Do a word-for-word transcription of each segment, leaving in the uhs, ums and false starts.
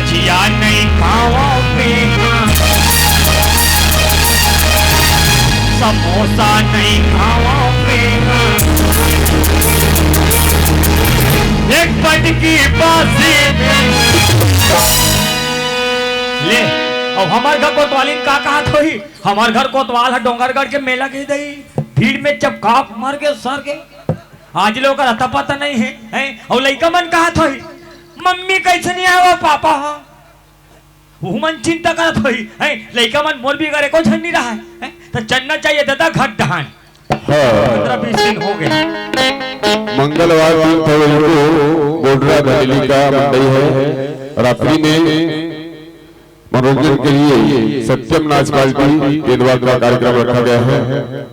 जिया नहीं खावा पेहा, समोसा नहीं खावा पेहा, एक पटकी बासी में। ले, अब हमर घर कोतवालिन का कहत होही? हमर घर कोतवाल ह डोंगरगढ़ के मेला के दई, भीड़ में चपका मर के सर के। आज ले ओकर अता पता नहीं हे, हैं? अउ लइका मन कहत होही, "मम्मी कइसे नहीं आए वो पापा ह?" वो मन चिंता करत होही, हैं? लइका मन मोर बिगर एको झन नहीं रहा है, हैं? तो चलना चाहिए दादा घर डहान। हाँ। पंद्रह बीस दिन हो गए। मंगलवार तीन फरवरी को गोडरा धरेली का मंडई है। रात्रि में मनोरंजन के लिए सत्यम नाच पार्टी केंद्रवाद का कार्यक्रम रखा गया है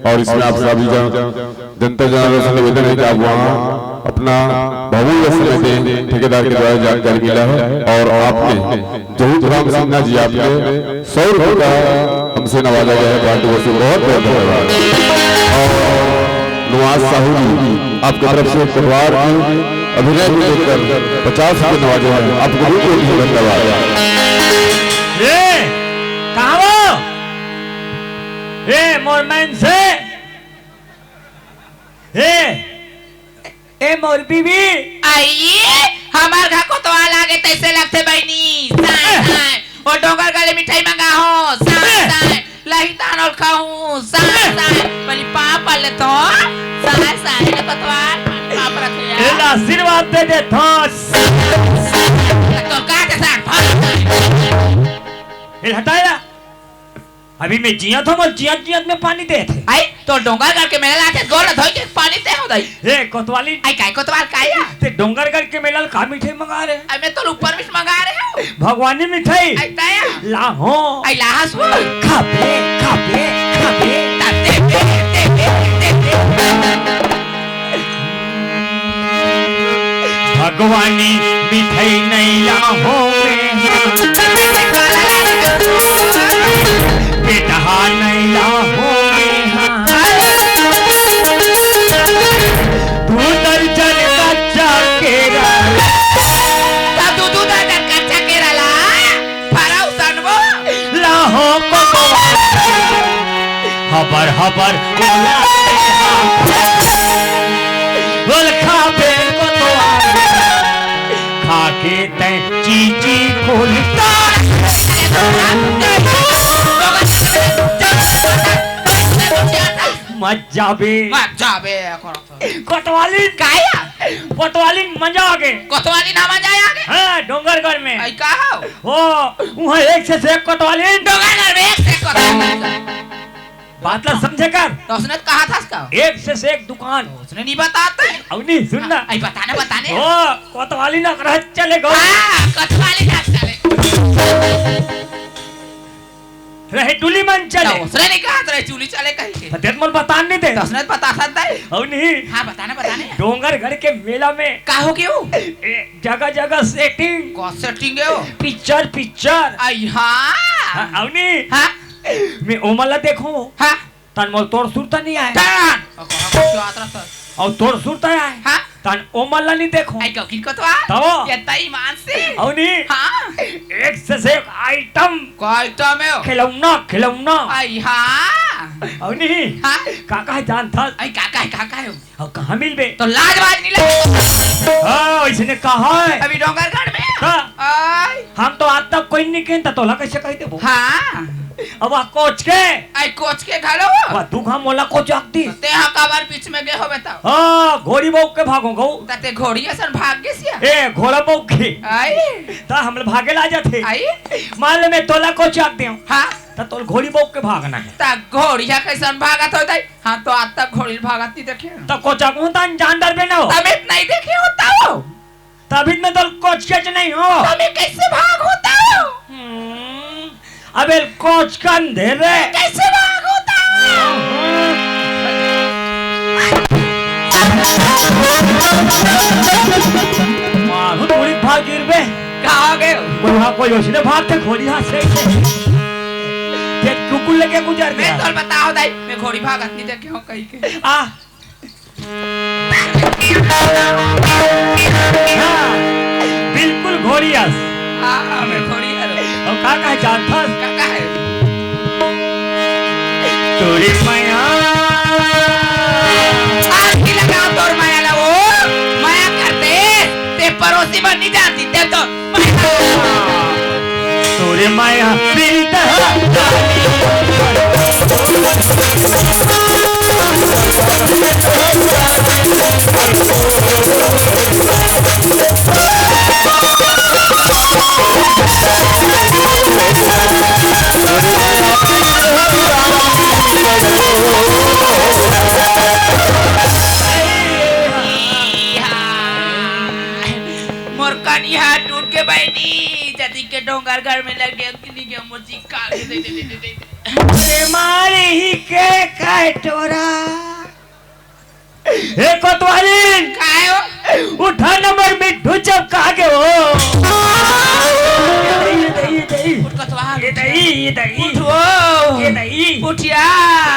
और इसमें आप सभी जन, जनता जनार्दन से निवेदन है कि आप वहाँ अपना बहुमूल्य समय दें। ठेकेदार के द्वारा जानकारी मिला है और आपने जहूत राम सिन्हा जी, आपने सौ रुपये का हमसे नवाजा गया है पार्टी को, बहुत बहुत धन्यवाद। और नवाज साहू जी, आपकी तरफ से कोटवार की अभिनय को देखकर पचास रुपये नवाजे हैं, आपको भी कोटि धन्यवाद। ए, कहाँ वो? ए, मोर मन से। ए, ए, मोर बीबी। आइए, हमार घर कोतवाल आगे तैसे लगथे बहिनी। साय, साय। वो डोंगरगढ़ ले मिठाई मंगाहूँ। साय, साय। लही तान ओल खाहूँ। साय, साय। पहली पाँव पड़ ले तो। साय, साय। ये कोतवाल, पानी पाँव पड़त हे यार। एला आशीर्वाद दे दे, थस। तो का के साथ भाग। एला हटाया। अभी मैं जियत हूँ, मोला जियत जियत में पानी देथे। आई, तो डोंगरगढ़ के मेला आके गोड़ धोई के पानी दे हो दई। ए, कोतवाली। आई, काय कोतवाल काय या? ते डोंगरगढ़ के मेला ल का मिठाई मंगा रहे? आई, मैं तो ऊपर में मंगा रहे हूँ। भगवानी मिठाई? आई, ताया। लाहो। आई, लाहस वो। खाबे, खाबे, खाबे। ता दे, दे, दे, दे, दे, दे। भगवानी मिठाई नहीं लाहूं मैं, पेटहा नहीं लाहूं मैं। दू दर्जन कच्चा केरा। ता दू, दू दर्जन कच्चा केरा ला। फरऊ सनबो। लाहो कोतवाल। हबर हबर बोला। बोल खाबे कोतवाल। खाके तै चीची खोलता। मत जाबे। मत जाबे, करो। कोतवाली। काया? कोतवाली मजा आ गे। कोतवाली ना मजा आ गे? हाँ, डोंगरगढ़ में। आई का हो? हो, वहाँ एक से एक कोतवाली। डोंगरगढ़ में एक से एक कोतवाली। बात ला समझे कर। तो उसने कहा था इसका? एक से एक दुकान। तो उसने नहीं बताते। अब नहीं, सुन ना। आई बताने, बताने। हो, कोतवाली ना रह चले गो। हाँ, कोतवाली ना चले। रहे डुली मन चले। तो उसने नहीं कहा, तो रहे चुली चले कहीं के। तो तेरे मन बतान नहीं दे। तो उसने बता सकता है। अब नहीं। हाँ, बताने, बताने। डोंगरगढ़ के मेला में। का हो गयो? ए, जगह जगह सेटिंग। कौन सेटिंग है वो? Picture, picture. आई हाँ। हाँ, अब नहीं। हाँ। मैं ओमन ला देखूं। हाँ। तन मोल तोर सुरता नहीं आए। तन। और कहाँ कुछ आता था? और तोर सुरता आए। हाँ। तन ओमन ला नहीं देखो। आई क्यों की कोतवाल? तब। ये तई मान से। और नहीं। हाँ। एक से एक आइटम। का आइटम है? खिलौना, खिलौना। आई हाँ। और नहीं। हाँ। काका है जानता? आई काका है, काका है। और कहाँ मिलबे? तो लाज वाज नहीं लगे। हाँ, इसने कहा है। अभी डोंगरगढ़ में। हाँ। आई। हम तो आज तक कोई नहीं कहता, तोला कैसे कह देबो? हाँ। अब आ कोच के। आई कोच के घलो। वाह, तू कहाँ मोला कोच आख दी? ते हाँ काबर बीच में गए होबे तब? हाँ, घोड़ी बौक के भागो गऊ। त ते घोड़ी असन भाग गेस या? ए, घोड़ा बौक के। आई। त हम भागे ला जाते। आई। मान ले मैं तोला कोच आख दे। हाँ। त तोल घोड़ी बौक के भागना है। त घोड़िया कैसन भागत हो दाई? हाँ, तो आज तक घोड़ी भागत नहीं देखे। त कोच आख हूँ त अनजान डरबे ना हो। तब इतना ही देखे होता हो। तभी मैं तो कोच केच नहीं हो। तो मैं कैसे भाग होता हूँ? हम्म, अबे कोच कंधे रे। कैसे भाग होता हूँ? मारू थोड़ी भाग गिर बे। कहाँ गए हो? कोई वहाँ कोई उसने भाग थे घोड़ी हाथ से। ये कुकुर लेके गुजर मैं गया। तो बताओ दाई, मैं घोड़ी भागत नहीं देखे हूँ कहीं के। आ, हाँ, बिल्कुल घोड़ी अस। हाँ, हाँ, मैं का कहे जाथस? का कहे? तोरे मया। आखी लगाओ तोर मया ला वो, मया करते, ते परोसी मन नहीं जानती, ते तो मया। तोरे मया पीड़ित। मोर कनिहा टूट के बहिनी, जदी के डोंगरगढ़ में लग गया, कि नहीं गया, मोर जी काल दे, दे, दे, दे, दे। बीमारी ही के काहे टोरा? ए कोतवाली! काय हो? उठा नंबर मिट्ठू चौक कहाँ के हो? ये दई, ये दई, ये दई। उठ कोतवाल। ये दई, ये दई। उठ वो। ये दई। उठिया।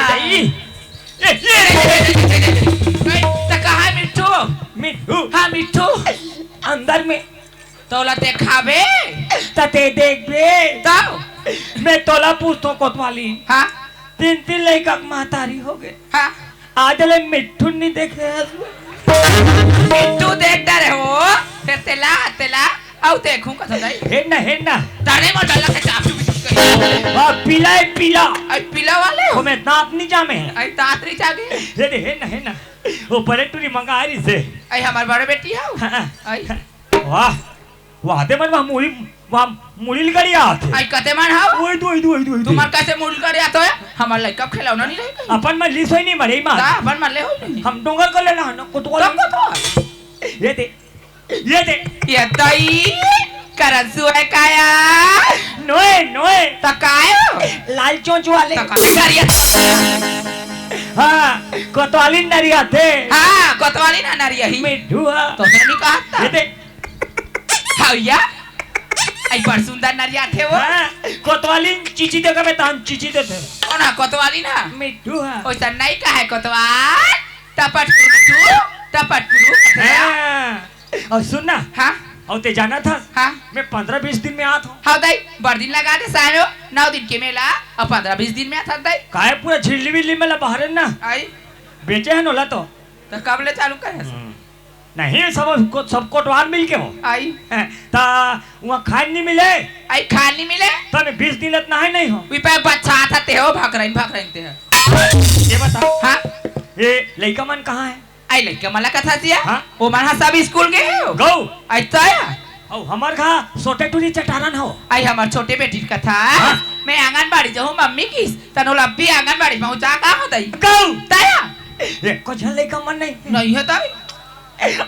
ये दई। ये, ये, ये, ये, ये, ये, ये। नहीं, त कहाँ है मिट्ठू? मिट्ठू। हाँ, मिट्ठू। अंदर में। तोला देखाबे? त ते देखबे। तब? मैं तोला पूछतो कोतवाली। हाँ? तीन, तीन लइका के महतारी हो गए। हाँ। आज ले मिट्ठू नहीं देखे हस। मिट्ठू देख डरे हो, फिर तेला, तेला, अउ देखूं कथो दई। हे ना, हे ना। डरे मत डर लगे, चाप चुप चुप कर। वाह, पीला है, पीला। आई पीला वाले हो? ओमे दांत नहीं जामे है। आई दांत नहीं जागे। हे दे, हे ना, हे ना। वो बड़े टूरी मंगा रही से। आई हमार बड़े बेटी है। हाँ। आई। वाह, वाह, ते मन वहाँ मुड़ी, वहाँ मुड़ी लिकड़ आत हे। आई कते मन हाव? ओए दो, ओए दो, ओए दो, ओए दो। तुम्हार कैसे मुड़ी लिकड़ आत हे? हमार लइका खिलौना नहीं रही कहीं। अपन मन लिस होई नहीं मरे मार। ता अपन मन ले होई नहीं। हम डोंगर कर लेना है ना, कोतवाल। तो कोतवाल। ये दे, ये दे। ये दई, करंसू है काया? नोए, नोए। तो काय हो? लाल चोंच वाले। तो काय करिया? हाँ, कोतवाली नरिया थे। हाँ, कोतवाली ना नरिया ही। मिट्ठू, हाँ। तो नहीं कहा था। ये दे। हाँ भैया, आई बड़ सुंदर नरिया थे वो। हाँ, कोतवाली चीची देखा मैं तान चीची देते। कौन है कोतवाली ना? मिट्ठू है। ओइसा नहीं कहा है कोतवाल। टपट टुरु टू, टपट टुरु। हाँ। और सुन ना। हाँ। और ते जाना था? हाँ। मैं पंद्रह बीस दिन में आत हूँ। हाँ दाई, बड़ दिन लगा दे सायो, नौ दिन के मेला, और पंद्रह बीस दिन में आता दाई। काय पूरा झिल्ली विल्ली मेला बाहर है ना? आई। बेचे है नोला तो। तो कब ले चालू करे? हम्म। नहीं, सब को-, सब कोटवार मिल के हो। आई। हैं, ता वहाँ खान नहीं मिले। आई खान नहीं मिले। तो मैं बीस दिन लत नहाए नहीं हो। वी पे बच्चा था ते हो, भकरइन, भकरइन ते हो। ये बता। हाँ? ये लइका मन कहाँ है? आई लइका मन ला कथा सिया? हाँ? वो मन हा सब स्कूल गए हो। गौ। आई तो आया। और हमार खा छोटे टूरी चटारन हो। आई हमार छोटे बेटी कथा। हाँ? मैं आंगनबाड़ी जाऊँ मम्मी किस, तनो लब्बी आंगनबाड़ी पहुँचा का हो दई। गौ। तया। एको झन लइका मन नहीं। नहीं है तई।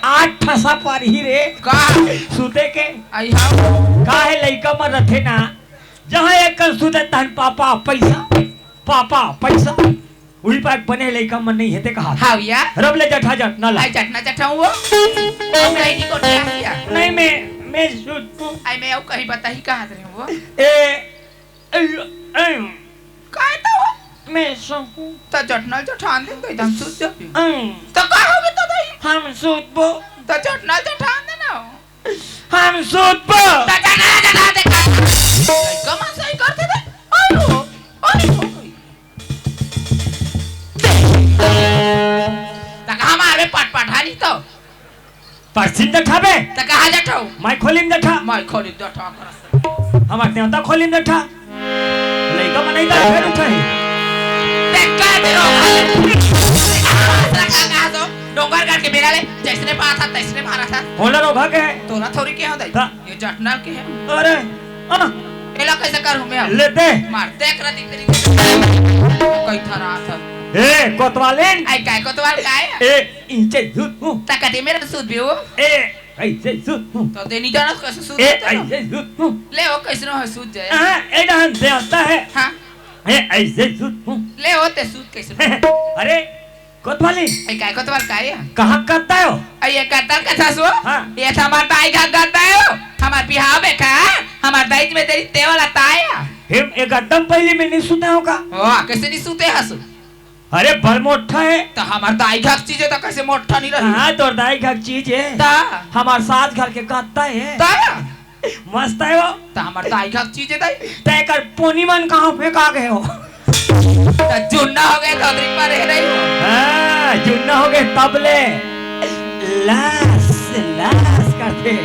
आठ ठसा पारही रे। का? सूते के। आई हाँ। का है लइका मन रथे ना, जहाँ एक कर सूते तहन पापा पैसा, पापा पैसा। उही पाक बने लइका मन नहीं हेते कहा। हाँ भैया। रब ले जठा जट ना ला। आई जटना जठा हुआ। हम नहीं की कोटिया किया। नहीं मैं, मैं सु- आई मैं अउ कहीं बताही कहाँ रहे हुआ। ए, ए, ए। काय तो? मैं सोहूं। तो जटनल जठान दे, तो एकदम सूत जाबे। अं। तो का हो गया तो दाई? हम सूतबो। तो जटनल जठान दे ना। हम सूतबो। तो जटनल जठान दे का? कमा सही करते थे। अरे हो, अरे हो गई। तो कहाँ मारबे पटपट हाली तो? परसिन जठाबे? त कहाँ जठाऊ? माई खोली में जठा। माई खोली में जठा करस। हमार देवता खोली में जठा। लइका मनई त फेर उठाही। बेकार दे रहो। कहाँ सो? डोंगरगढ़ के मेला ले, जैसने पारा था, तैसने मारा था। होला रोघा के है? तोला थोड़ी के हो दाई? ता? ये जटनल के है। अरे, आ। एला कैसे करूँ मैं अब? ले दे। मार, देख रहा दिख रही। कई थरा था। ए, कोतवालिन। आई काय कोतवाल काय? ए, इंचे झूठ हूँ। ताकते मेरा सूद भी हो। ए, ऐसे सूद हूँ। तो देनी जाना कैसे सूद ए, होता है? ऐसे सूद हूँ। ले वो कैसे ना हो सूद जाए। हाँ, ए, डहन से आता है। हाँ। ए, ऐसे सूद हूँ। ले वो ते सूद कैसे ना हो? अरे, कोतवाली। ए, काय कोतवाल काय है? कहाँ करता हो? ए, ये करता का था सो? हाँ। ये था हमार दाई घर करता हो। हमार बिहाव में का? हमार दाई में तेरी तेवल आता है। हम एक एकदम पहले में नहीं सुना होगा। वाह, कैसे नहीं सुते हसु? अरे, बड़ मोट्ठा है। त हमार दाई घर चीज है, त कैसे मोट्ठा नहीं रही? हाँ, तोर दाई घर चीज है। त? हमार सास घर के गत्ता है। त? मस्त हे वो। त हमर दाई घर चीज हे दाई। त एकर पोनी मन कहाँ फेंका गे हो? त जुन्ना हो गे, धोतरी पर रह रही हो। हाँ, जुन्ना हो गे तब ले। लास, लास करथे।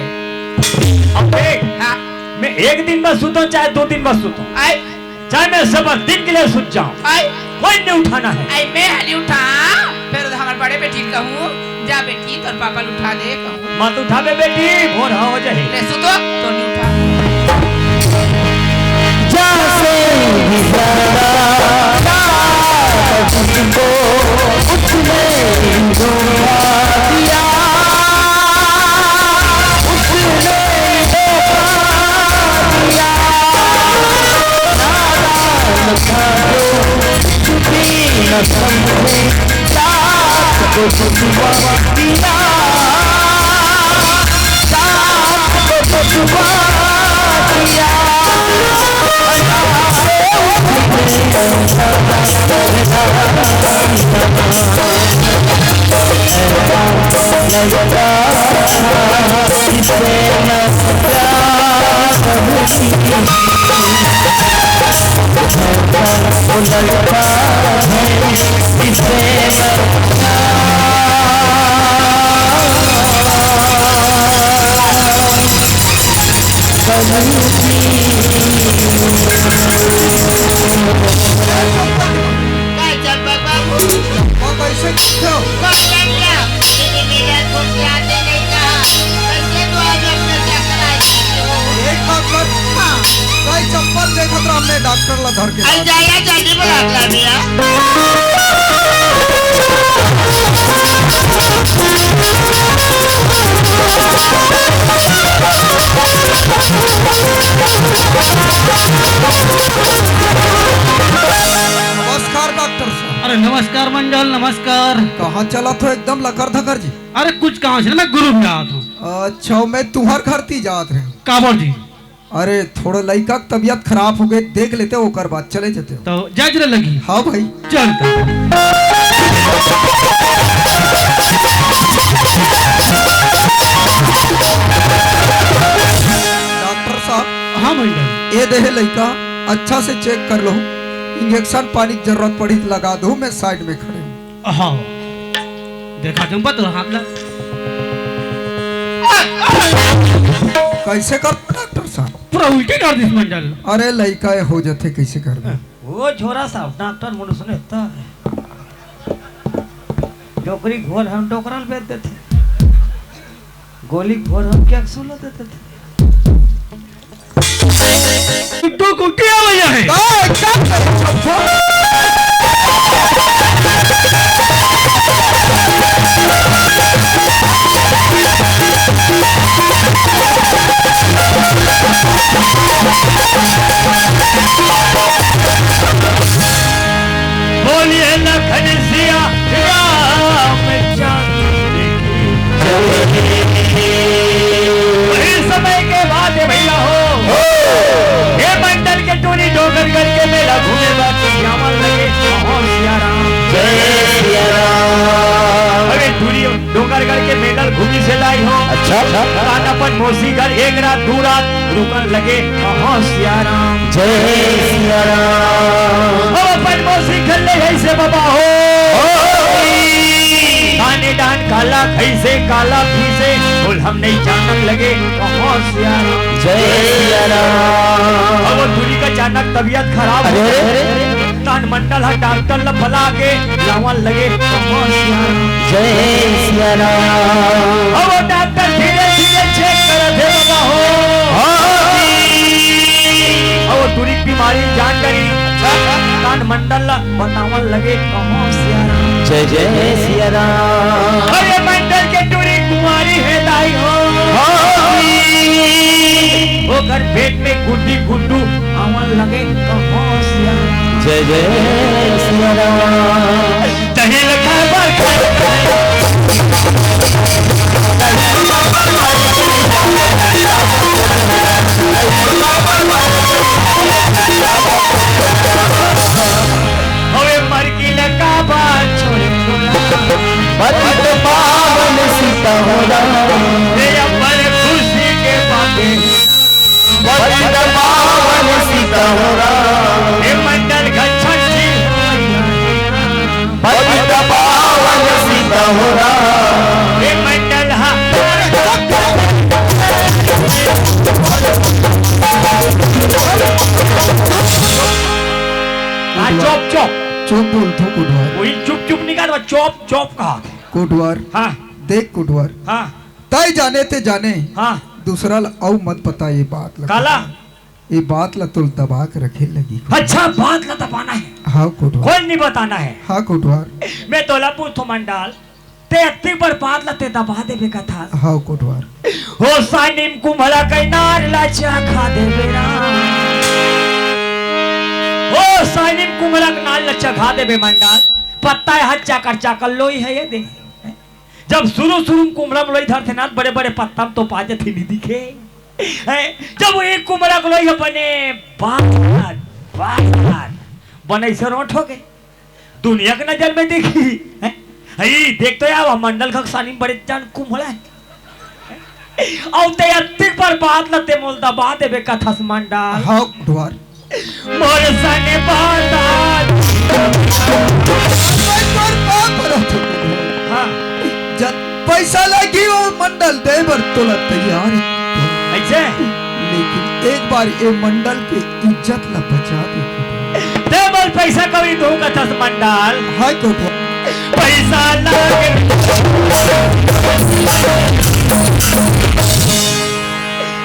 अब देख, हाँ। मैं एक दिन बस सुतों, चाहे दो दिन बस सुतों। आय। चाहे मैं सब दिन के लिए सुत जाऊं, आय। कोई नहीं उठाना है। आय, मैं हाली उठा, फिर हमर बड़े बेटी ल कहूं, "जा बेटी, तोर पापा ल उठा दे," कहूं। मत उठाबे बेटी, भोर हो जाही। ले सुतो, तो नहीं उठा। जैसे ही ज्यादा तुझको उठने दूंगा दिया, उठने दूंगा दिया। का चंपक बाबू? वो कैसे किथे हो? कौन लड़का? तेरे मेरा घूम के आते नहीं कहा। कैसे तो आज अपने चक्कर आ गए हो? एक बात कर, हाँ। कई चप्पल देखत रहा हमने डॉक्टर ला धर के। अरे जाया जल्दी बुला ला भैया। नमस्कार डॉक्टर साहब। अरे नमस्कार मंडल, नमस्कार। कहाँ चलत हो, एकदम लकर धकर जी? अरे कुछ काम से ना, मैं गुरु में जात हूँ। अच्छा, मैं तुम्हार घर ती जात रहे। काबर जी? अरे थोड़ा लइका के तबीयत खराब हो गई, देख लेते, ओकर बाद चले जाते हो। तो जाए जरा लगी। हाँ भाई। चल तो। डॉक्टर साहब। हाँ मंडल। ये देहे लइका, अच्छा से चेक कर लो, इंजेक्शन पानी की जरूरत पड़ी तो लगा दो, मैं साइड में खड़े हूँ। हाँ, देखा तुम बता हाथ ला। कैसे कर डॉक्टर साहब? पूरा उल्टी कर दिस मंडल। अरे लइका ये हो जाते, कैसे कर दे? वो छोरा साहब, डॉक्टर मनुष्य ने तो डोकरी घोल हम डोकरल बेच देते, गोली घोल हम कैप्सूल देते थे। दो कुटिया भैया है। बोलिए लखन सिया रामचंद्र की जय। वही समय के बात है भैया हो। हो। ये मंडल के टूरी डोंगरगढ़ के मेला घूमे बात जावन लगे। कहो सिया राम। जय सिया राम। अरे टूरी डोंगरगढ़ के मेला घूमी से लाई हो। अच्छा, अच्छा। तान अपन मौसी घर एक रात दू रात रुकन लगे। कहो सिया राम। जय सिया राम। अब अपन मौसी घर ले ऐसे बाबा हो। हो। काने डान काला खैसे काला पीसे, बोल हम नहीं जानन लगे। कहो सिया राम। जय सिया राम। अब टूरी का अचानक तबीयत खराब हो अरे, गई। अरे, अरे। तान मंडल ह डॉक्टर ल बला के लावन लगे। कहो सिया राम। जय सिया राम। अब डॉक्टर धीरे धीरे चेक करत हे बाबा हो। हाँ। अब टूरी बीमारी जान डरी। तान मंडल ल बतावन लगे। कहो सिया राम। जय जय सिया राम। अरे मंडल के टूरी कुंवारी है दाई हो। हाँ। ओकर पेट में गुड्डी गुड्डू आवन लगे। कहो सिया राम। जय जय सिया राम। दही लगा बर हवे मर की लगा बात छोड़े छोड़ा। पतित पावन सीता हो राम। ये अपर खुशी के बातें। हे मंडल घचंडी। पतित पावन सीता हो राम। हे मंडल हा। हाँ, चुप, चुप। चुप बोल तू, कोटवार। वही चुप, चुप निकाल, वो चुप, चुप कहा। कोटवार। हाँ। देख कोटवार। हाँ। तय जाने ते जाने। हाँ। दूसरा ला अउ मत बता ये बात ला। काला? ये बात ला तोल दबा के रखे लगी। अच्छा, बात ला दबाना है। हाँ कोटवार। कोई नहीं बताना है। हाँ कोटवार। मैं तोला पूछथों मंडल, ते अत्ती बड़ बात ला ते दबा देबे कथा। हाँ कोटवार। हो साइनिम कुम्हला के नार ला चखा देबे ना। हो साइनिम कुम्हला के नार ला चखा देबे मंडल। पत्ता है चाकर चाकर लोई है ये दे। जब शुरू शुरू में कुम्हला में लोई धरथे ना, बड़े बड़े पत्ता में तो पा जथे नहीं दिखे। हैं? जब वो एक कुम्हला के लोई ह बने बार, बार, बने से रोट हो गए। दुनिया के नजर में देखी, हैं? हई, देख तो यार, वो मंडल खकसानी में बड़े जान कुम्हला है। अउ ते अत्तिक बड़ बात ला ते मोल दबा देबे कथस मंडल। हाँ, कोटवार। मोर सने बात आज। मैं तोर बाप रहत हूँ। हाँ। जब पैसा लगी वो मंडल दे बर तोला तैयार है। ऐसे? लेकिन एक बार ये मंडल के इज्जत ला बचा दे। दे बर पैसा कौड़ी दो कथस मंडल। हाँ कोटवार। पैसा लागे।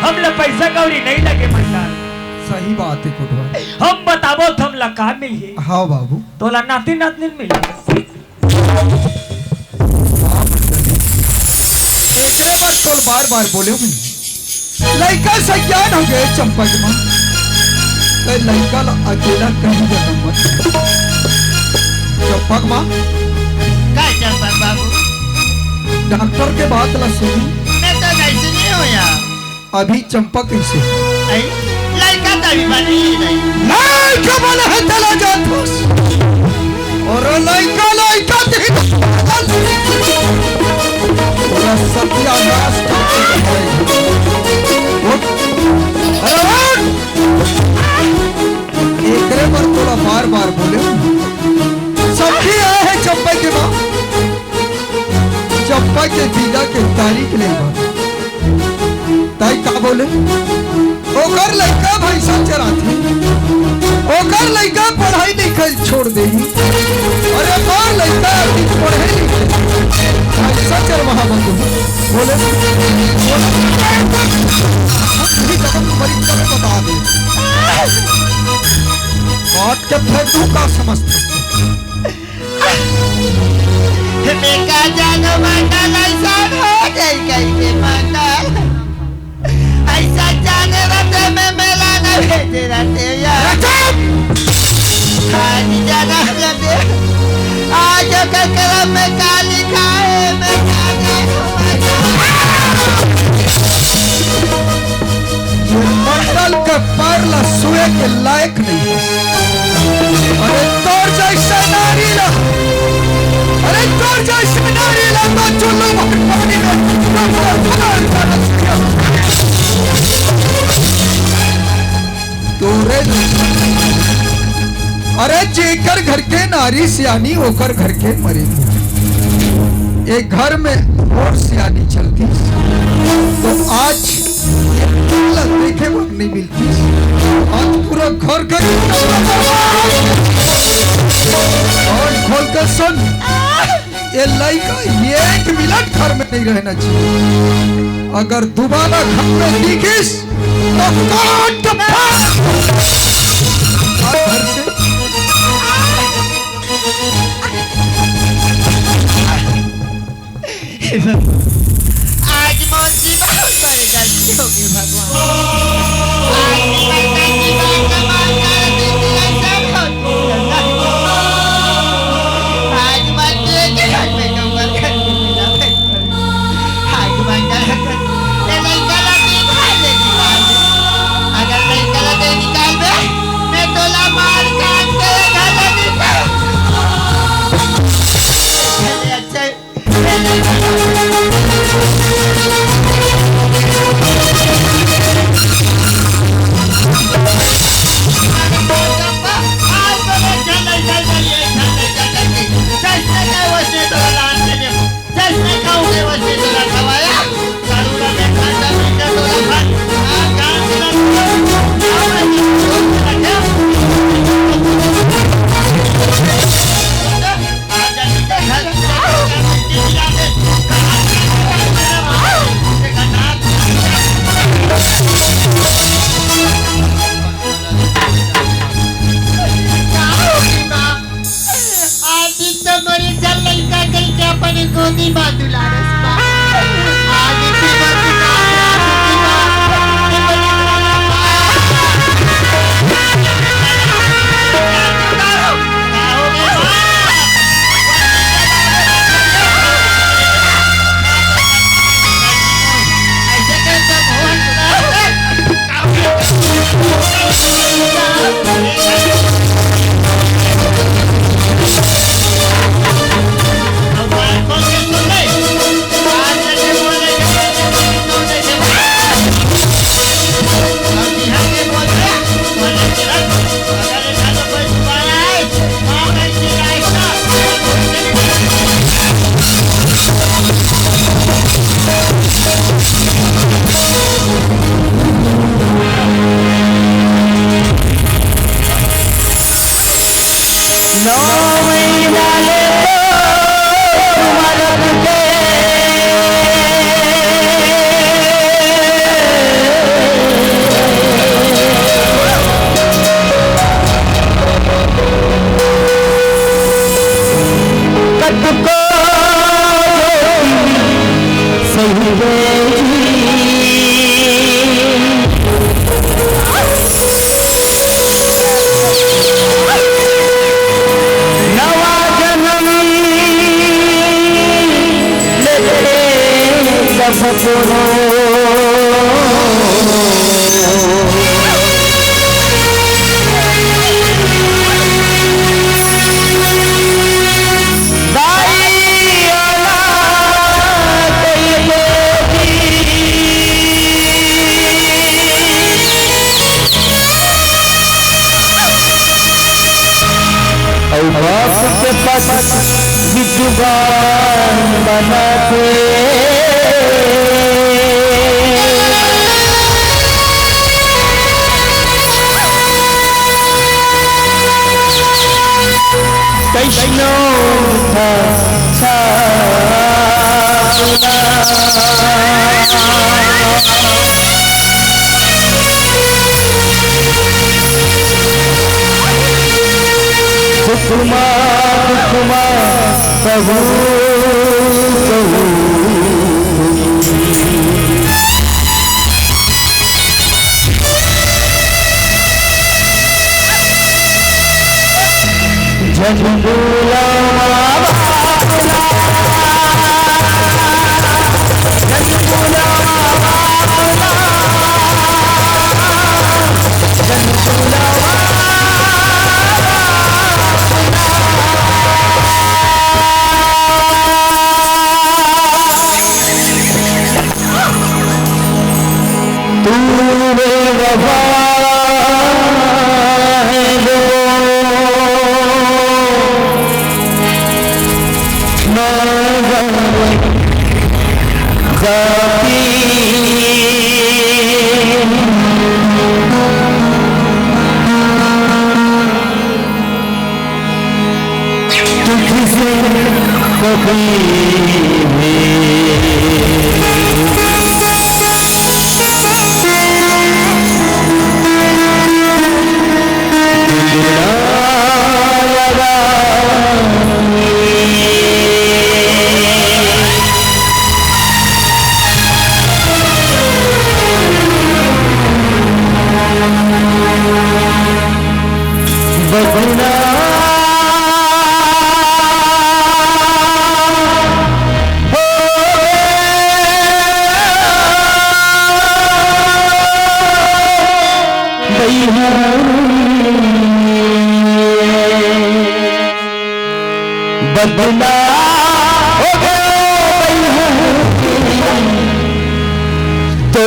हमला पैसा कौड़ी नहीं लगे मंडल। सही बात है कोटवार। हम बताबो त हमला का मिलही? हाँ बाबू। तोला नाती नातनी मिलही। एकरे बर तोल बार बार बोले हूँ। लइका सयान हो गए चंपक माँ। ते लइका ला अकेला कहीं जगह मत। चंपक माँ। का चंपक बाबू? डॉक्टर के बात ला सुनी। मैं तो नहीं सुनी हूँ यार। अभी चंपक कैसे? आई, लइका तो अभी बनी ही नहीं। लइका बने है, चला जात हस। अरे लइका, लइका तेरी। पूरा सत्यानाश करके रख देगा। उठ। अरे उठ। एकरे बर तोला बार बार बोले। सखी आए हैं चंपक के माँ। चंपा के जीजा के तारीख ले बा। ताई का बोले? ओकर लइका भैंसा चराथे, ओकर लइका पढ़ाई लिखाई छोड़ देही। अरे मोर लइका अभी पढ़े लिखे, भैंसा चरवाहा बंद हो। बोले, बोले, बुद्धि जगत परिकर बता दे। काट के फेंक दूं का समझते? मैं का जानों मंडल ऐसा हो जाई कहीं के मंडल। ऐसा जाने रहते मैं मेला न भेजे रहते यार। चुप! आज जाना रहते। आज ओकर कलम में का लिखा है, मैं का जानों मंडल। ये मंडल के पैर ला सुए के लायक नहीं है। अरे तोर जैसे नारी ला, अरे तोर जैसे नारी ला तो चुल्लू भर पानी में तोरे, अरे जेकर घर के नारी सियानी, ओकर घर के मरे। एक घर में और सियानी चलती तो आज ये देखे बर नहीं मिलती। आज पूरा घर का और खोल कर सुन, ये लइका एक मिनट घर में नहीं रहना चाहिए। अगर दोबारा घर में दिखिस तो काट फाड़। घर से आज मोर जीवन पर गलती हो गई भगवान। आज मैं गलती बात का बात कर दी थी, ऐसा हो गया। आज मैं तेरे के घर पे जाऊंगा, घर पे मिला। आज मैं गलत, ये नहीं गलत निकाल दे, निकाल दे। अगर नहीं गलत है, निकाल दे, मैं तोला मार काट के घर से निकाल। चले, अच्छा। विद्वान बनाथे। कइसनो था छापना। हुकुमा, हुकुमा, कहू, कहू। झंडूला मामा, झंडूला मामा, झंडूला मामा। तू बेवफा है वो, मैं जाती। तुझसे कभी भी बदला हो गई है। बदला हो गया तो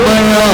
बड़ा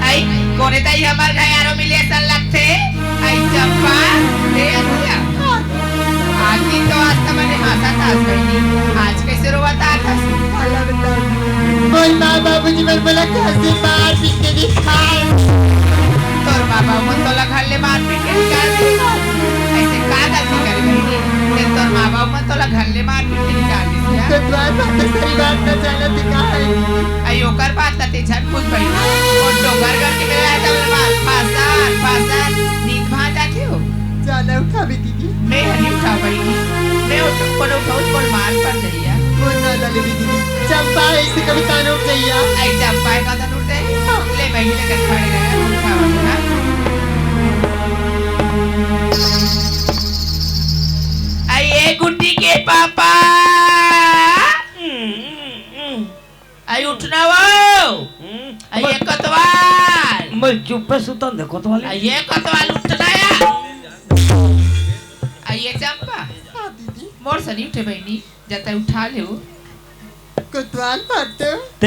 आई, कोने ताई हमर घर आरो मिले असन लगथे। आई चंपा, ए अखिया। आज दिन तो आज त मने हंसत हस बहिनी, आज कइसे रोवत आत हस? मोर माँ बाबूजी मन मोला घर से मार पीट के निकाल। तोर माँ बाबू मन तोला घर ले मार पीट के निकाल दे? अइसे का गलती करे बहिनी, जे तोर माँ बाबू मन तोला घर ले मार पीट के निकाल दे? तो तोर बात तो सही बात न जानत हे का है? आई ओकर बात ला ते झन पूछ बहिनी, ओ डोंगर गढ़ के मेला है तब मार फांसन, फांसन, नींद भाग जाथे हो। चल उठा बेटी। मैं हनी उठा बहिनी, मैं उठ-, कोनो उठाऊ तो मोर मार पर जइया। वो ना ले दीदी, चंपा है, इसे कभी ताने उठ जइया। आई चंपा है, का ताने उठ जाए? हाँ। ले बहिनी, ले कर खड़े रहे, उठा बहिनी, हाँ। आई ए गुड्डी के पापा। कोई चुप्पे सुतन दे कोतवाली। आ, ये कोतवाल उठना यार। आ, ये चंपा। हाँ, दीदी। मोर सनी उठे बहिनी, जाता उठा ले वो। कोतवाल बाटे।